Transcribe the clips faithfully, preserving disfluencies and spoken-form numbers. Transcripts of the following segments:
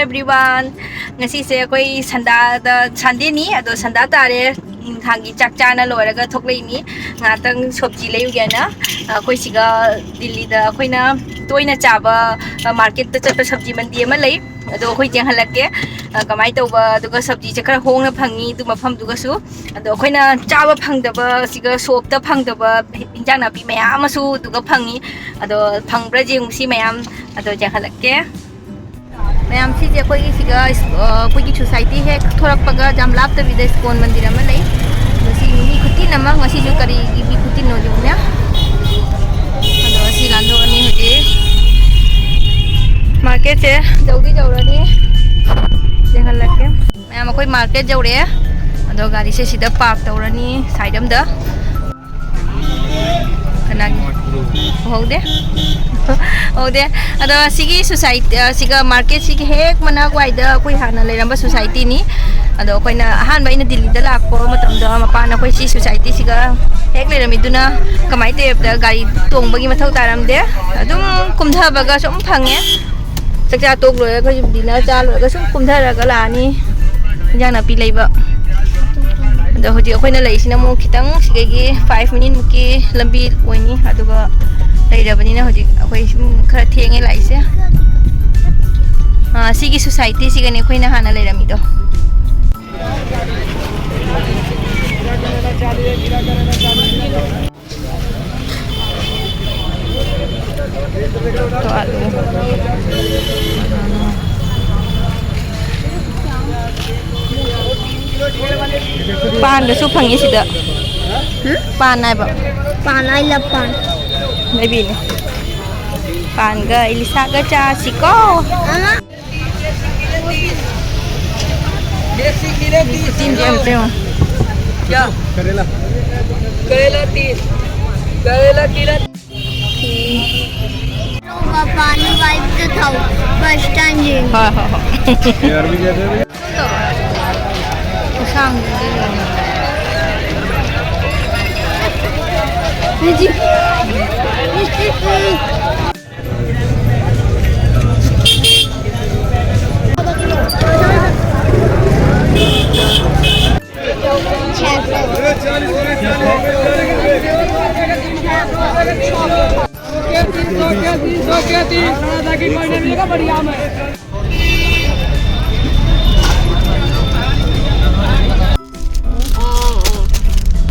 Everyone, ꯉꯁꯤꯁꯦ ꯑꯩꯈꯣꯏ ꯁꯟꯗꯥꯗ, ꯁꯟꯗꯦꯅꯤ, ꯑꯗꯣ ꯁꯟꯗꯥ ꯇꯥꯔꯦ꯫ ꯅꯨꯡꯗꯥꯡꯒꯤ ꯆꯥꯛ ꯆꯥꯅ ꯂꯣꯏꯔꯒ ꯊꯣꯛꯂꯛꯏꯅꯤ꯫ ꯉꯥꯏꯍꯥꯛꯇꯪ ꯁꯣꯞꯖꯤ ꯂꯩꯔꯨꯒꯦꯅ꯫ ꯑꯩꯈꯣꯏ ꯁꯤꯒ ꯗꯤꯜꯂꯤꯗ ꯑꯩꯈꯣꯏꯅ ꯇꯣꯏꯅ ꯆꯥꯕ, ꯑ, ꯃꯥꯔꯀꯦꯠꯇ ꯆꯠꯄ ꯁꯕꯖꯤ ꯃꯟꯗꯤ ꯑꯃ ꯂꯩ꯫ ꯑꯗꯣ ꯑꯩꯈꯣꯏ ꯌꯦꯡꯍꯜꯂꯛꯀꯦ, ꯑ, ꯀꯃꯥꯏꯅ ꯇꯧꯕ, ꯑꯗꯨꯒ ꯁꯕꯖꯤꯁꯦ ꯈꯔ ꯍꯣꯡꯅ ꯐꯪꯉꯤ ꯑꯗꯨ ꯃꯐꯝꯗꯨꯒꯁꯨ꯫ ꯑꯗꯣ ꯑꯩꯈꯣꯏꯅ ꯆꯥꯕ ꯐꯪꯗꯕ, ꯁꯤꯒ ꯁꯣꯞꯇ ꯐꯪꯗꯕ ꯏꯟꯖꯥꯡ ꯅꯥꯄꯤ ꯃꯌꯥꯝ ꯑꯃꯁꯨ ꯑꯗꯨꯒ ꯐꯪꯉꯤ꯫ ꯑꯗꯣ ꯐꯪꯕ꯭ꯔꯥ ꯌꯦꯡꯉꯨꯁꯤ ꯃꯌꯥꯝ꯫ ꯑꯗꯣ ꯌꯦꯡꯍꯜꯂꯛꯀꯦ꯫ ꯃꯌꯥꯝ, ꯁꯤꯁꯦ ꯑꯩꯈꯣꯏꯒꯤ ꯁꯤꯒ, ꯑ, ꯑꯩꯈꯣꯏꯒꯤ ꯁꯣꯁꯥꯏꯇꯤ ꯍꯦꯛ ꯊꯣꯔꯛꯄꯒ ꯌꯥꯝ ꯂꯥꯞꯇꯕꯤꯗ ꯏꯁꯀꯣꯟ ꯃꯟꯗꯤꯔ ꯑꯃ ꯂꯩ꯫ ꯃꯁꯤ ꯃꯤ ꯈꯨꯇꯤꯟ ꯑꯃ, ꯉꯁꯤꯁꯨ ꯀꯔꯤꯒꯤ ꯃꯤ ꯈꯨꯇꯤꯟꯅꯣ ꯌꯦꯡꯉꯨꯅꯦ꯫ ꯑꯗꯣ ꯑꯁꯤ ꯂꯥꯟꯗꯣꯛꯑꯅꯤ ꯍꯧꯖꯤꯛ꯫ ꯃꯥꯔꯀꯦꯠꯁꯦ ꯌꯧꯗꯤ ꯌꯧꯔꯅꯤ꯫ ꯌꯦꯡꯍꯜꯂꯛꯀꯦ꯫ ꯃꯌꯥꯝ, ꯑꯩꯈꯣꯏ ꯃꯥꯔꯀꯦꯠ ꯌꯧꯔꯛꯑꯦ꯫ ꯑꯗꯣ ꯒꯥꯔꯤꯁꯦ ꯁꯤꯗ ꯄꯥꯔꯛ ꯇꯧꯔꯅꯤ, ꯁꯥꯏꯠ ꯑꯝꯗ꯫ ꯀꯅꯥꯒꯤ? ꯎꯍꯧꯗꯦ? ꯎꯍꯧꯗꯦ꯫ ꯑꯗꯣ ꯁꯤꯒꯤ ꯁꯣꯁꯥꯏꯇꯤ, ꯑ, ꯁꯤꯒ ꯃꯥꯔꯀꯦꯠꯁꯤꯒꯤ ꯍꯦꯛ ꯃꯅꯥꯛ ꯋꯥꯏꯗ ꯑꯩꯈꯣꯏ ꯍꯥꯟꯅ ꯂꯩꯔꯝꯕ ꯁꯣꯁꯥꯏꯇꯤꯅꯤ꯫ ꯑꯗꯣ ꯑꯩꯈꯣꯏꯅ ꯑꯍꯥꯟꯕ ꯑꯩꯅ ꯗꯤꯜꯂꯤꯗ ꯂꯥꯛꯄ ꯃꯇꯝꯗ ꯃꯄꯥꯟꯅ ꯑꯩꯈꯣꯏ ꯁꯤ ꯁꯣꯁꯥꯏꯇꯤꯁꯤꯒ ꯍꯦꯛ ꯂꯩꯔꯝꯃꯤꯗꯨꯅ ꯀꯃꯥꯏꯅ ꯇꯧꯏ ꯍꯥꯏꯕꯗ ꯒꯥꯔꯤ ꯇꯣꯡꯕꯒꯤ ꯃꯊꯧ ꯇꯥꯔꯝꯗꯦ꯫ ꯑꯗꯨꯝ ꯀꯨꯝꯊꯕꯒ ꯁꯨꯝ ꯐꯪꯉꯦ꯫ ꯆꯥꯛꯆꯥ ꯇꯣꯛ ꯂꯣꯏꯔꯒ, ꯑꯩꯈꯣꯏꯁꯨ ꯗꯤꯟꯅꯔ ꯆꯥ ꯂꯣꯏꯔꯒ ꯁꯨꯝ ꯀꯨꯝꯊꯔꯒ ꯂꯥꯛꯑꯅꯤ ꯏꯟꯖꯥꯡ ꯅꯥꯄꯤ ꯂꯩꯕ꯫ ꯑꯗꯣ ꯍꯧꯖꯤꯛ ꯑꯩꯈꯣꯏꯅ ꯂꯩꯔꯤꯁꯤꯅ ꯑꯃꯨꯛ ꯈꯤꯇꯪ ꯁꯤꯗꯒꯤ ꯐꯥꯏꯚ ꯃꯤꯅꯤꯠꯃꯨꯛꯀꯤ ꯂꯝꯕꯤ ꯑꯣꯏꯅꯤ꯫ ꯑꯗꯨꯒ ꯂꯩꯔꯕꯅꯤꯅ ꯍꯧꯖꯤꯛ ꯑꯩꯈꯣꯏ ꯁꯨꯝ ꯈꯔ ꯊꯦꯡꯉꯦ ꯂꯥꯛꯏꯁꯦ꯫ ꯑꯥ, ꯁꯤꯒꯤ ꯁꯣꯁꯥꯏꯇꯤꯁꯤꯒꯅꯦ ꯑꯩꯈꯣꯏꯅ ꯍꯥꯟꯅ ꯂꯩꯔꯝꯃꯤꯗꯣ꯫ ꯄꯥꯟꯒꯁꯨ ꯐꯪꯉꯤ ꯁꯤꯗ꯫ ꯎꯝ? ꯄꯥꯟ ꯍꯥꯏꯕ꯫ ꯄꯥꯟ, I love ꯄꯥꯟ꯫ ꯂꯩꯕꯤꯅꯦ꯫ ꯄꯥꯟꯒ ꯏꯂꯤꯁꯥꯒ ꯆꯥꯁꯤꯀꯣ꯫ ꯑꯃ꯫ ꯈꯨꯇꯤꯟꯁꯦ ꯑꯝꯇ ꯌꯦꯡꯉꯣ꯫ क्या? करेला। करेला तीन। करेला किलो। पानी वाइप तो था, फर्स्ट टाइम ये। हाँ, हाँ, हाँ। ये अरबी कैसे है भैया?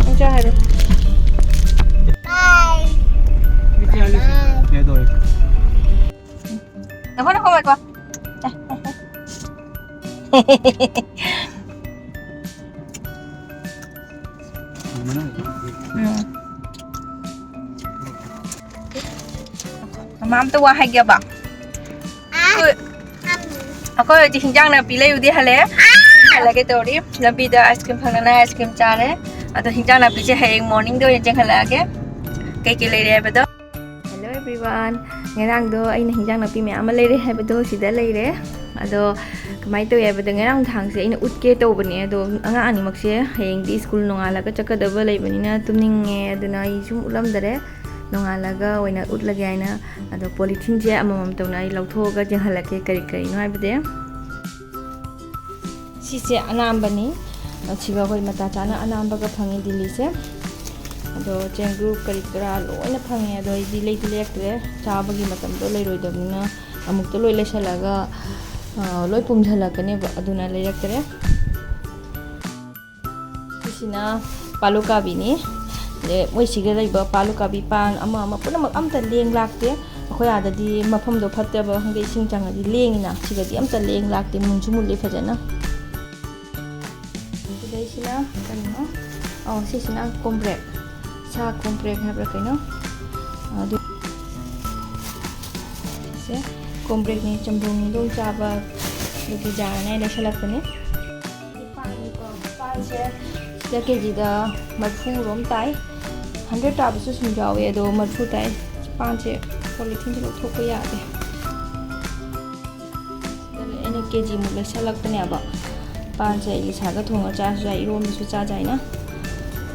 ꯅꯪ ꯆꯥ ꯍꯥꯏꯔꯣ꯫ ꯉꯥꯏꯈꯣ, ꯉꯥꯏꯈꯣ, ꯉꯥꯏꯈꯣ꯫ ꯎꯝ꯫ ꯃꯃꯥ ꯑꯝꯇ ꯋꯥ ꯍꯥꯏꯒꯦꯕ꯫ ꯑꯩꯈꯣꯏ, ꯑꯩꯈꯣꯏ ꯍꯧꯖꯤꯛ ꯍꯤꯟꯖꯥꯡ ꯅꯥꯄꯤ ꯂꯩꯔꯨꯗꯤ ꯍꯜꯂꯛꯑꯦ꯫ ꯍꯜꯂꯛꯀꯦ ꯇꯧꯔꯤ꯫ ꯂꯝꯕꯤꯗ ꯑꯥꯏꯁ ꯀ꯭ꯔꯤꯝ ꯐꯪꯗꯅ ꯑꯥꯏꯁ ꯀ꯭ꯔꯤꯝ ꯆꯥꯔꯦ꯫ ꯑꯗꯣ ꯍꯤꯟꯖꯥꯡ ꯅꯥꯄꯤꯁꯦ ꯍꯌꯦꯡ ꯃꯣꯔꯅꯤꯡꯗ ꯑꯣꯏꯅ ꯆꯦꯟꯈꯠꯂꯛꯑꯒꯦ꯫ ꯀꯩꯀꯩ ꯂꯩꯔꯦ ꯍꯥꯏꯕꯗꯣ꯫ Hello everyone, ꯉꯔꯥꯡꯗꯣ ꯑꯩꯅ ꯍꯤꯟꯖꯥꯡ ꯅꯥꯄꯤ ꯃꯌꯥꯝ ꯑꯃ ꯂꯩꯔꯦ ꯍꯥꯏꯕꯗꯣ ꯁꯤꯗ ꯂꯩꯔꯦ꯫ ꯑꯗꯣ ꯀꯃꯥꯏꯅ ꯇꯧꯏ ꯍꯥꯏꯕꯗ, ꯉꯔꯥꯡ ꯅꯨꯡꯗꯥꯡꯁꯦ ꯑꯩꯅ ꯎꯠꯀꯦ ꯇꯧꯕꯅꯦ, ꯑꯗꯣ ꯑꯉꯥꯡ ꯑꯅꯤꯃꯛꯁꯦ ꯍꯌꯦꯡꯗꯤ ꯁ꯭ꯀꯨꯜ ꯅꯣꯡꯉꯥꯜꯂꯒ ꯆꯠꯀꯗꯕ ꯂꯩꯕꯅꯤꯅ ꯇꯨꯝꯅꯤꯡꯉꯦ, ꯑꯗꯨꯅ ꯑꯩ ꯁꯨꯝ ꯎꯠꯂꯝꯗꯔꯦ꯫ ꯅꯣꯡꯉꯥꯜꯂꯒ ꯑꯣꯏꯅ ꯎꯠꯂꯒꯦ ꯍꯥꯏꯅ꯫ ꯑꯗꯣ ꯄꯣꯂꯤꯊꯤꯟꯁꯦ ꯑꯃꯃꯝ ꯇꯧꯅ ꯑꯩ ꯂꯧꯊꯣꯛꯑꯒ ꯌꯦꯡꯍꯜꯂꯛꯀꯦ ꯀꯔꯤ ꯀꯔꯤꯅꯣ ꯍꯥꯏꯕꯗꯤ꯫ ꯁꯤꯁꯦ ꯑꯅꯥꯝꯕꯅꯤ꯫ ꯁꯤꯒ ꯑꯩꯈꯣꯏ ꯃꯇꯥ ꯆꯥꯅ ꯑꯅꯥꯝꯕꯒ ꯐꯪꯉꯤ ꯗꯤꯜꯂꯤꯁꯦ꯫ ꯑꯗꯣ ꯆꯦꯡꯒ꯭ꯔꯨꯞ ꯀꯔꯤ ꯀꯔꯥ ꯂꯣꯏꯅ ꯐꯪꯉꯦ꯫ ꯑꯗꯣ ꯑꯩꯗꯤ ꯂꯩꯗꯤ ꯂꯩꯔꯛꯇ꯭ꯔꯦ, ꯆꯥꯕꯒꯤ ꯃꯇꯝꯗꯣ ꯂꯩꯔꯣꯏꯗꯕꯅꯤꯅ꯫ ꯑꯃꯨꯛꯇ ꯂꯣꯏ ꯂꯩꯁꯜꯂꯒ, ꯑ, ꯂꯣꯏ ꯄꯨꯝꯁꯤꯜꯂꯛꯀꯅꯦꯕ, ꯑꯗꯨꯅ ꯂꯩꯔꯛꯇ꯭ꯔꯦ꯫ ꯁꯤꯁꯤꯅ ꯄꯥꯂꯨꯀꯥꯕꯤꯅꯤ꯫ ꯑꯗꯩ ꯃꯣꯏ ꯁꯤꯒ ꯂꯩꯕ ꯄꯥꯂꯨꯀꯥꯕꯤ ꯄꯥꯟ ꯑꯃ ꯑꯃ ꯄꯨꯝꯅꯃꯛ ꯑꯝꯇ ꯂꯦꯡ ꯂꯥꯛꯇꯦ꯫ ꯑꯩꯈꯣꯏ ꯑꯥꯗꯗꯤ ꯃꯐꯝꯗꯣ ꯐꯠꯇꯕ ꯈꯪꯗꯦ, ꯏꯁꯤꯡ ꯆꯪꯉꯗꯤ ꯂꯦꯡꯉꯤꯅ, ꯁꯤꯗꯗꯤ ꯑꯝꯇ ꯂꯦꯡ ꯂꯥꯛꯇꯦ, ꯃꯨꯟꯁꯨ ꯃꯨꯜꯂꯤ ꯐꯖꯅ꯫ ꯁꯤꯗꯩꯁꯤꯅ ꯀꯩꯅꯣ, ꯑꯧ, ꯁꯤꯁꯤꯅ ꯀꯣꯝꯄ꯭ꯔꯦꯛ, ꯁꯥ ꯀꯣꯝꯄ꯭ꯔꯦꯛ ꯍꯥꯏꯕ꯭ꯔꯥ ꯀꯩꯅꯣ, ꯑꯗꯨ, ꯁꯦ ꯀꯣꯝꯄ꯭ꯔꯦꯛꯅꯤ, ꯆꯝꯊꯣꯡ ꯅꯨꯡꯊꯣꯡ ꯆꯥꯕ, ꯑꯗꯨꯒꯤ ꯖꯥꯔꯅ ꯑꯩ ꯂꯩꯁꯜꯂꯛꯄꯅꯤ꯫ ꯄꯥꯟꯅꯤꯀꯣ, ꯄꯥꯟꯁꯦ ꯁꯤꯗ ꯀꯦꯖꯤꯗ ꯃꯔꯤꯐꯨ ꯔꯣꯝ ꯇꯥꯏ꯫ ꯍꯟꯗ꯭ꯔꯦꯠ ꯇꯥꯕꯁꯨ ꯁꯨꯝ ꯌꯥꯎꯋꯦ, ꯑꯗꯣ ꯃꯔꯤꯐꯨ ꯇꯥꯏ꯫ ꯄꯥꯟꯁꯦ ꯄꯣꯂꯤꯊꯤꯟꯁꯦ ꯂꯧꯊꯣꯛꯄ ꯌꯥꯗꯦ꯫ ꯁꯤꯗ ꯑꯩꯅ ꯀꯦꯖꯤꯃꯨꯛ ꯂꯩꯁꯜꯂꯛꯄꯅꯦꯕ꯫ ꯄꯥꯟꯁꯦ ꯑꯩ ꯏꯁꯥꯒ ꯊꯣꯡꯉ ꯆꯥꯔꯁꯨ ꯌꯥꯏ, ꯏꯔꯣꯟꯕꯁꯨ ꯆꯥꯖꯩ ꯑꯩꯅ꯫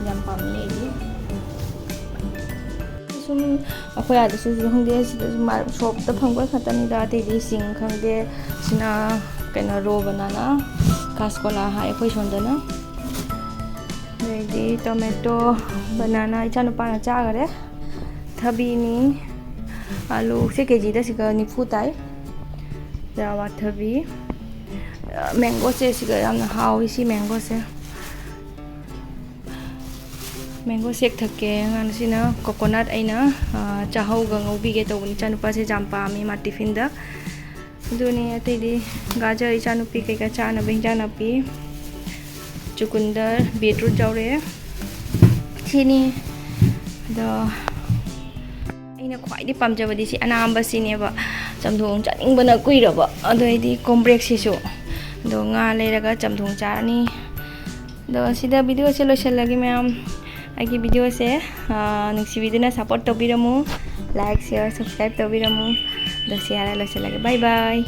ꯌꯥꯝ ꯄꯥꯝꯃꯤ ꯑꯩꯗꯤ꯫ ꯁꯨꯝ ꯑꯩꯈꯣꯏ ꯑꯥꯗꯁꯨ ꯈꯪꯗꯦ, ꯁꯤꯗꯁꯨ ꯃꯥ-, ꯁꯣꯞꯇ ꯐꯪꯕ ꯈꯛꯇꯅꯤꯗ, ꯑꯇꯩꯗꯤ ꯁꯤꯡ ꯈꯪꯗꯦ꯫ ꯁꯤꯅ ꯀꯩꯅꯣ, ꯔꯣ ꯕꯅꯥꯅꯥ, ꯀꯥꯁꯀꯣꯂꯥ ꯍꯥꯏ ꯑꯩꯈꯣꯏ ꯁꯣꯝꯗꯅ꯫ ꯑꯗꯩꯗꯤ ꯇꯣꯃꯦꯇꯣ, ꯕꯅꯥꯅꯥ ꯏꯆꯥꯅꯨꯄꯥꯅ ꯆꯥꯈꯔꯦ꯫ ꯊꯕꯤꯅꯤ꯫ ꯑꯂꯨꯁꯦ ꯀꯦꯖꯤꯗ ꯁꯤꯒ ꯅꯤꯐꯨ ꯇꯥꯏ꯫ ꯑꯗ ꯑꯋꯥꯊꯕꯤ, ꯃꯦꯡꯒꯣꯁꯦ ꯁꯤꯒ ꯌꯥꯝꯅ ꯍꯥꯎꯏ, ꯁꯤ ꯃꯦꯡꯒꯣꯁꯦ꯫ ꯃꯦꯡꯒꯣ ꯁꯦꯛ ꯊꯛꯀꯦ꯫ ꯑꯉꯥꯡꯁꯤꯅ ꯀꯣꯀꯣꯅꯠ ꯑꯩꯅ, ꯑ, ꯆꯥꯍꯧꯒ ꯉꯧꯕꯤꯒꯦ ꯇꯧꯕꯅꯤ꯫ ꯏꯆꯥꯅꯨꯄꯥꯁꯦ ꯌꯥꯝ ꯄꯥꯝꯃꯤ ꯃꯥ ꯇꯤꯐꯤꯟꯗ꯫ ꯑꯗꯨꯅꯤ, ꯑꯇꯩꯗꯤ ꯒꯥꯖꯔ ꯏꯆꯥꯅꯨꯄꯤ ꯀꯩꯀꯥ ꯆꯥꯅꯕ ꯍꯤꯟꯖꯥꯡ ꯅꯥꯄꯤ, ꯆꯨꯀꯨꯟꯗꯔ, ꯕꯤꯠꯔꯨꯠ ꯌꯥꯎꯔꯦ꯫ ꯁꯤꯅꯤ꯫ ꯑꯗꯣ ꯑꯩꯅ ꯈ꯭ꯋꯥꯏꯗꯒꯤ ꯄꯥꯝꯖꯕꯗꯤ ꯁꯤ ꯑꯅꯥꯝꯕꯁꯤꯅꯦꯕ꯫ ꯆꯝꯊꯣꯡ ꯆꯥꯅꯤꯡꯕꯅ ꯀꯨꯏꯔꯕ꯫ ꯑꯗꯣ ꯑꯩꯗꯤ ꯀꯣꯝꯄ꯭ꯔꯦꯛꯁꯤꯁꯨ꯫ ꯑꯗꯣ ꯉꯥ ꯂꯩꯔꯒ ꯆꯝꯊꯣꯡ ꯆꯥꯔꯅꯤ꯫ ꯑꯗꯣ ꯁꯤꯗ ꯚꯤꯗꯤꯑꯣꯁꯦ ꯂꯣꯏꯁꯤꯜꯂꯒꯦ ꯃꯌꯥꯝ꯫ ꯑꯩꯒꯤ ꯚꯤꯗꯤꯑꯣꯁꯦ, ꯑ, ꯅꯨꯡꯁꯤꯕꯤꯗꯨꯅ ꯁꯞꯄꯣꯔꯠ ꯇꯧꯕꯤꯔꯝꯃꯨ꯫ ꯂꯥꯏꯛ, ꯁꯤꯌꯔ, ꯁꯕꯁꯀ꯭ꯔꯥꯏꯕ ꯇꯧꯕꯤꯔꯝꯃꯨ꯫ ꯑꯗꯣ ꯁꯤ ꯍꯥꯏꯔ ꯂꯣꯏꯁꯤꯜꯂꯒꯦ꯫ ꯕꯥꯏ ꯕꯥꯏ꯫